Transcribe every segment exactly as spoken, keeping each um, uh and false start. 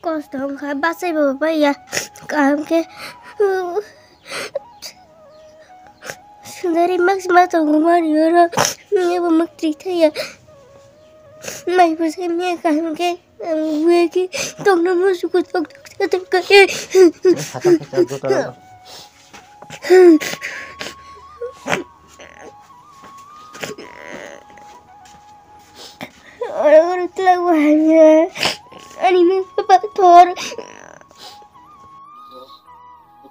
Kosto wngkha, bachai bo bai ya. Kaham khe sundari max ma tongo mani oro. Nini bo mak tri thaya. Mai bo se me kaham khe ang we ki tongna mo suku tok tok tok tok. Hata khe joto. Oro oro twlang bo hamya. Ani mung pathor.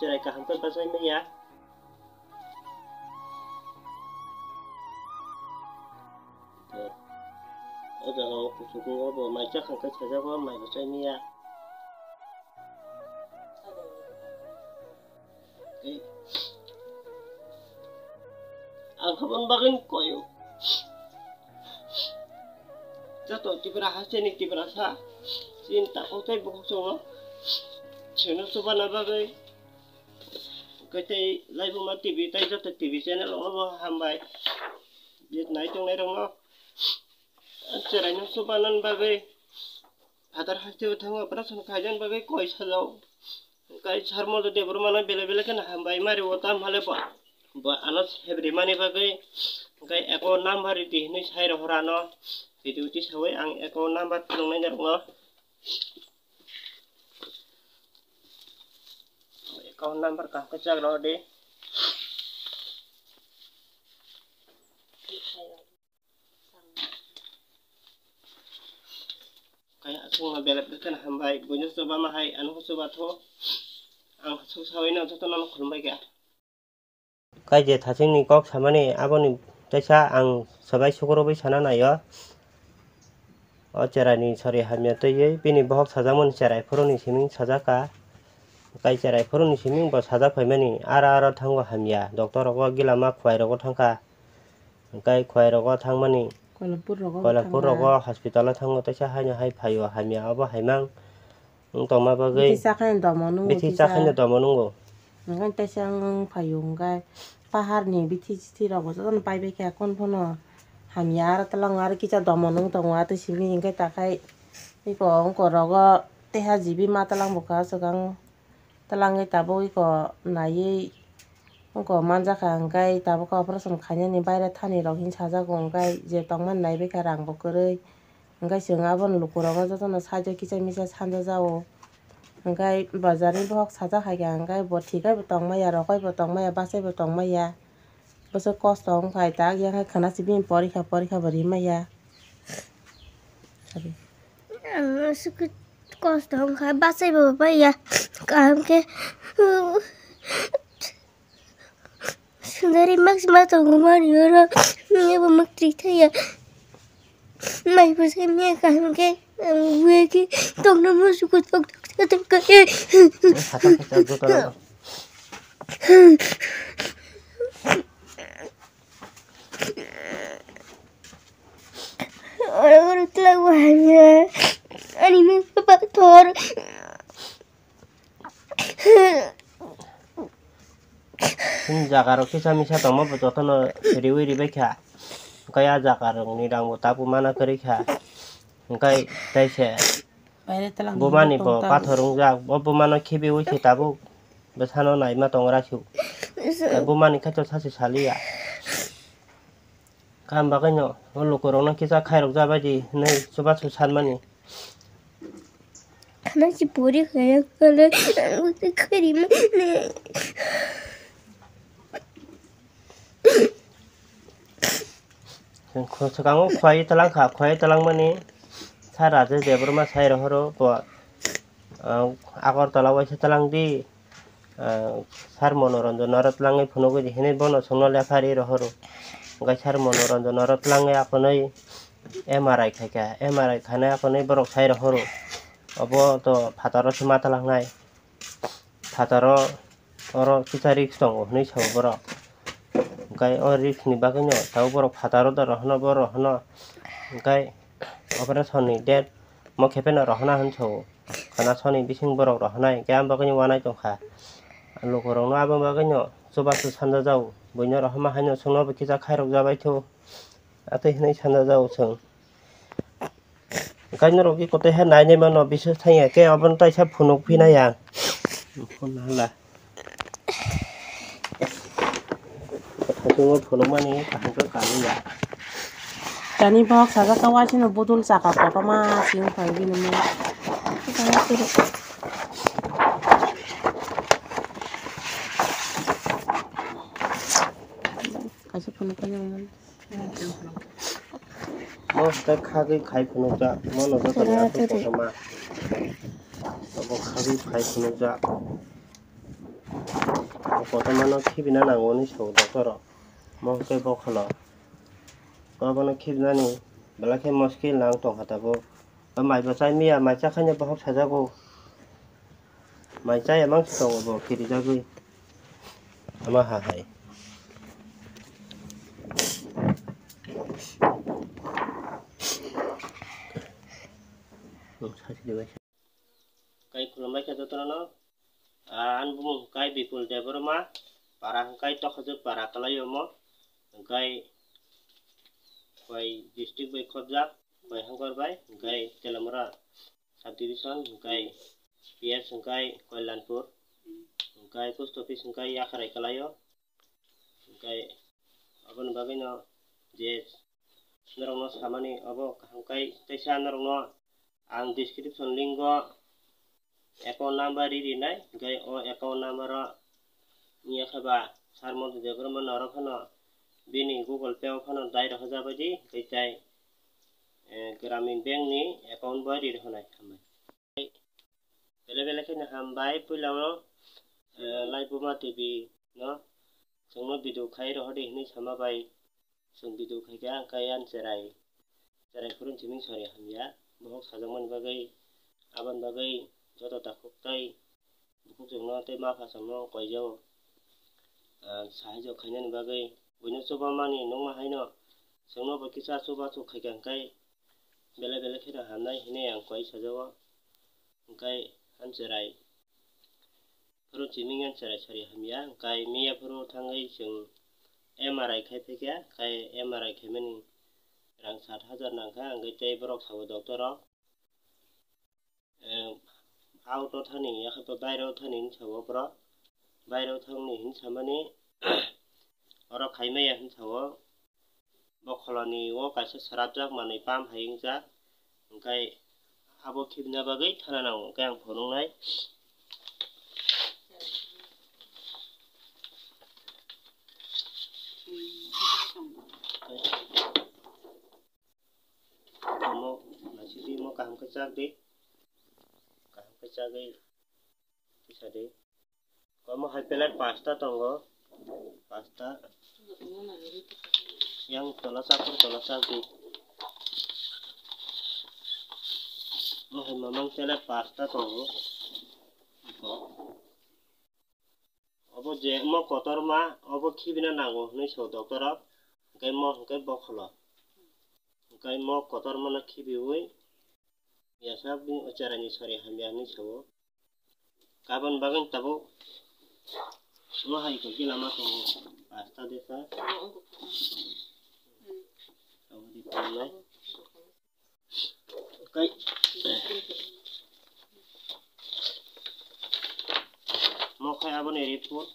Cherai kaham khe bachai manya. O jaga o kuchuk o bo mai chakha khe sajago, mai bachai manya. Ang khe boni bagwi koyo. Joto Tripura ha chini Tripura sa chini takhuk tei bukhuk chungo. Chwngno chubana bagwi kaitai Laibuma T V tei joto T V channel rokno bo hambai. Je nai tongnai rokno chwraino chubanani bagwi. Phatar haste o thango operation khaijani bagwi koi sajao. Hwnkhe Sarmodor Debbarmano belai belai kheno hambai mari o, tamo hale bo, bo ano sebrimani bagwi hwnkhe account number ridi hinwi sai rohor ano. Video tisawi ang account number phunuknai norokno. Account number kaham khe chak rw di. Kaya aswkno belai belai kheno hambai, buino chuba ma hai, ano chuba tho. Ang aswk sawi no joto no khulumbai kha. Kai je thaching ni kok samani, aboni teisa ang swbai sukurubui sana naio. O cherai ni sori hamya twiwi bini bohok sajakmani cherai phuru ni simi sajak kha. Kai cherai phuru ni simi bo sajak phaimani, ara ara thango hamya, doctor rogo gila ma khwlai rogo thang kha. Hwnkhe khwlai rogo thangmani, Koilampur rogo Koilampur thangma. Rogo hospital o thango, teisa haino hai phaio, hamya obo haimang wng tongma bagwi. Bithi chakhaino domo nungo, bithi kisa. Chakhaino domo nungo. Hwnkhe teisa wng phaio, hwnkhe paharni bithi chithi rokbo jotono paibai kha, kon phano hamya aro twlang aro kisa domo nung tongo, atwi simi hwnkhe takhai iko wngkor rogo teha jibi ma twlang bwkha swkang. Twlangwi tabuk iko naiwi wngkok manjakha, hwnkhe tabuk khe operation khainani baire thani rok hin sajago, hwnkhe je tongmani naibaikha rangbo kwrwi, hwnkhe chwng abono lukurokno jotono side o kisa misa sanjajao, hwnkhe bazarni bohok sajak haikha, hwnkhe bo thikhe bo tongmaya, rokhai bo tongmaya, bachai bo tongmaya, bwswk kosto wngkha, tak yang khe khwna sibini porikha, porikha bo rimaya. Ang aswk kosto wngkha, bachai bo bai ya. Kaham khe sundari max ma tongo mani oro. Nini bo mak tri thaya. Mai bo se me kaham khe ang we ki tongna mo suku tok tok tok tok. Hata khe joto. Oro oro twlang bo hamya. Ani mung pathor. Chini jaga rok kisa misa tongma bo jotono riwi ribaikha. Hwnkhe a jaga rokni rang bo tabuk mana kwrwi kha. Hwnkhe tei se bumani bo pathor wngjak, bo bumano khibiwi se tabuk bwsano naima tongra se. Bumani khaito sachi saliya. Kam bagwino o lukurokno kisa khairok jabaidi hinwi chubachu sanmani. Khana si pori khaya kale, ang usi khari mani. Swkango khwlai talangkha, khwlai talangmani sir Rajesh Debbarma sai rohoro bo, ah, Agartala waisa talangdi. Ah, sir Monoranjan oro twlangwi phunugwi di hinwi bono chwngno lepha ri rohoro. Hwnkhe sir Monoranjan oro twlangwi akonwi M R I khaikha, M R I khanai akonwi borok sai rohoro. Obo to phataro se ma twlangnai. Phataro oro kisa risk tongo hinwi sao borok. Hwnkhe o risk ni bagwino tabuk borok phataro da rohorno bo rohorno. Hwnkhe operation ni date mo khe pheno rohorna hinwi sao. Khana soni bising borok rohornai, hwnkhe ang bagwino uanai tongkha. Lukurokno abo bagwino chubachu sanjajao, buino rohorma haino chwngno bo kisa khairok jabaitho, atwi hinwi sanjajao chwng. Kainwi rok khe koto he nai nai mano, biswk thangya khe obono taisa phunuk phinai ang. Phone hala. Hasungo phunukmani kaham khe kanwi ya. Tani bok sajak khe waisino budul chakha kotorma chini phai bini mo. Kaisa phunuk khe nang mano. Mo hwnkhe khagwi khai phunukjak, mo no joto ni aswk kotorma. Obo khagwi khai phunukjak. Kotorma no khibina nango hwnwi sao doctor rok. Mo hwnkhe bokholo. Obono khibinani belai khe muskil nang tongkha tabuk. O mai bo chai miya, mai chakhaino bohok sajago. Mai chaya mang se tongo bo khirijagwi. Ama ha hai. Kai khulumbai khe jotono no. Ah, ani bumung hwnkhe Bipul Debbarma, para hwnkhe Tokhajuk para kalai omo, hwnkhe bai district bai khobjak, bai hangkor bai, hwnkhe Telamura subdivision, hwnkhe P S hwnkhe Kalyanpur, hwnkhe post office hwnkhe Yakharai kalai o, hwnkhe aboni bagwi no je norokno samani obo kaham kai teisa norokno ang description link o account number ri rinai, hwnkhe o account number o wngya khe ba Sir Montu Debbarma norok phano bini Google Pay o phano dai rwkha jabai di, hwnkhe tai, eh, Gramin Bank ni account bo ri rwkha nai. Hambai. Belai belai kheno hambai, puila o, eh, Laibuma T V no chwngno video khai rwkha di hwnwi sama bai. Chwng video khaikhe ang khe ani cherai, cherai phuru simi sori hamya. Bohok sajakmani bagwi, aboni bagwi joto takhuk tei bukhuk chwngno tei ma pha chwngno koijao. Ah, sahajyo khainani bagwi buino chubamani nukma haino chwngno bo kisa chubachu khaikha hwnkhe belai belai kheno hamnai hinwi ang koi sajago. Hwnkhe ani cherai phuru chiming ani cherai sori hamya, hwnkhe miya phuru thangwi chwng M R I khai phaikha, khai M R I khaimani rang sat hajar nangkha, hwnkhe tei borok sabo doctor rok, eh, out o thani, yakhe baire o thani hinwi sabo borok, baire o thangni hinwi samani, oro khaimaya hinwi sao. Bokholoni o kaisa srapjak manwi pump hai wngjak, hwnkhe abo khibina bagwi thana nango, hwnkhe ang phunuknai. Omo naisidi, omo kaham khe chak di, kaham khe chagwi kisa di. Omo hai plate pasta tongo, pasta. Yang tola chak phuru tola chak di. Omo hai mamang plate pasta tongo. Obo je mo kotorma, obo khibina nango hwnwi sao doctor rok, hwnkhe mo hwnkhe bokholo. Hwnkhe mo kotorma no khibiwi yasa bini o cherai ni sori hamya hwnwi sao. Kabon bagwi tabuk mo hai khe gila ma tongo pasta desa. Abo di tongnai. Kai. Mo khai aboni report.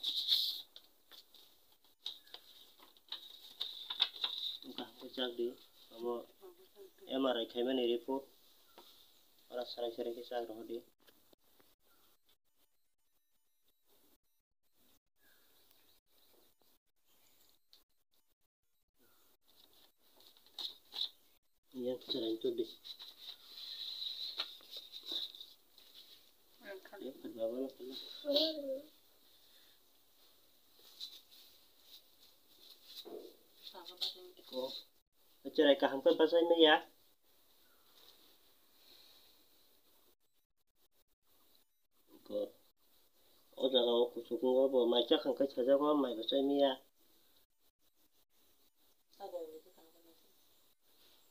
Wngkha, chak di. Abo M R I khaimani report. Ora sarai sarai khe chak rw di. Yang cherai tu di. Yang kali. Ya, baba lo kena. Oh. Cherai kaham khe bachai maya. O jaga o kuchuk wngkha bo mai chakha khe sajago, mai bo chai maya.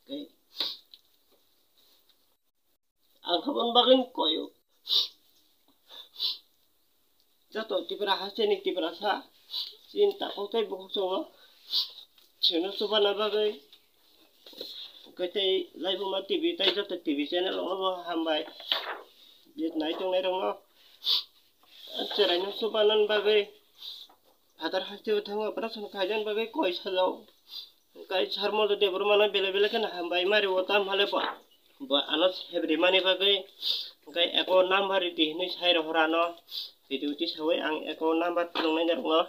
Tei ang khe boni bagwi koyo. Joto Tipra ha, chini Tiprasa, chini takhuk tei bukhuk chwngno chwngno chubana bagwi Kaitai Laibuma T V tai joto T V channel rokno bo hambai. Je nai tongnai rokno cherai no chubanan bagwi phatar haste o thango operation khaidan bagwi koi sajao. Kai Sarmol Debbarma no bele bele kheno hambai mari o tam hale bo. Bo ano sebri mani bagwi kai account number ridi hinwi sai rohor ano. Video ti sawi ang account number phunuknai rokno.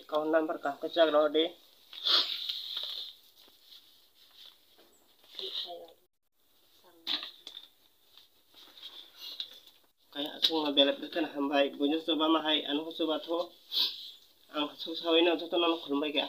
Account number kaham khe chak rw di. Kaya aswkno belai belai kheno hambai, buino chuba ma hai, ano chuba tho. Ang aswk sawi no joto no khulumbai kha.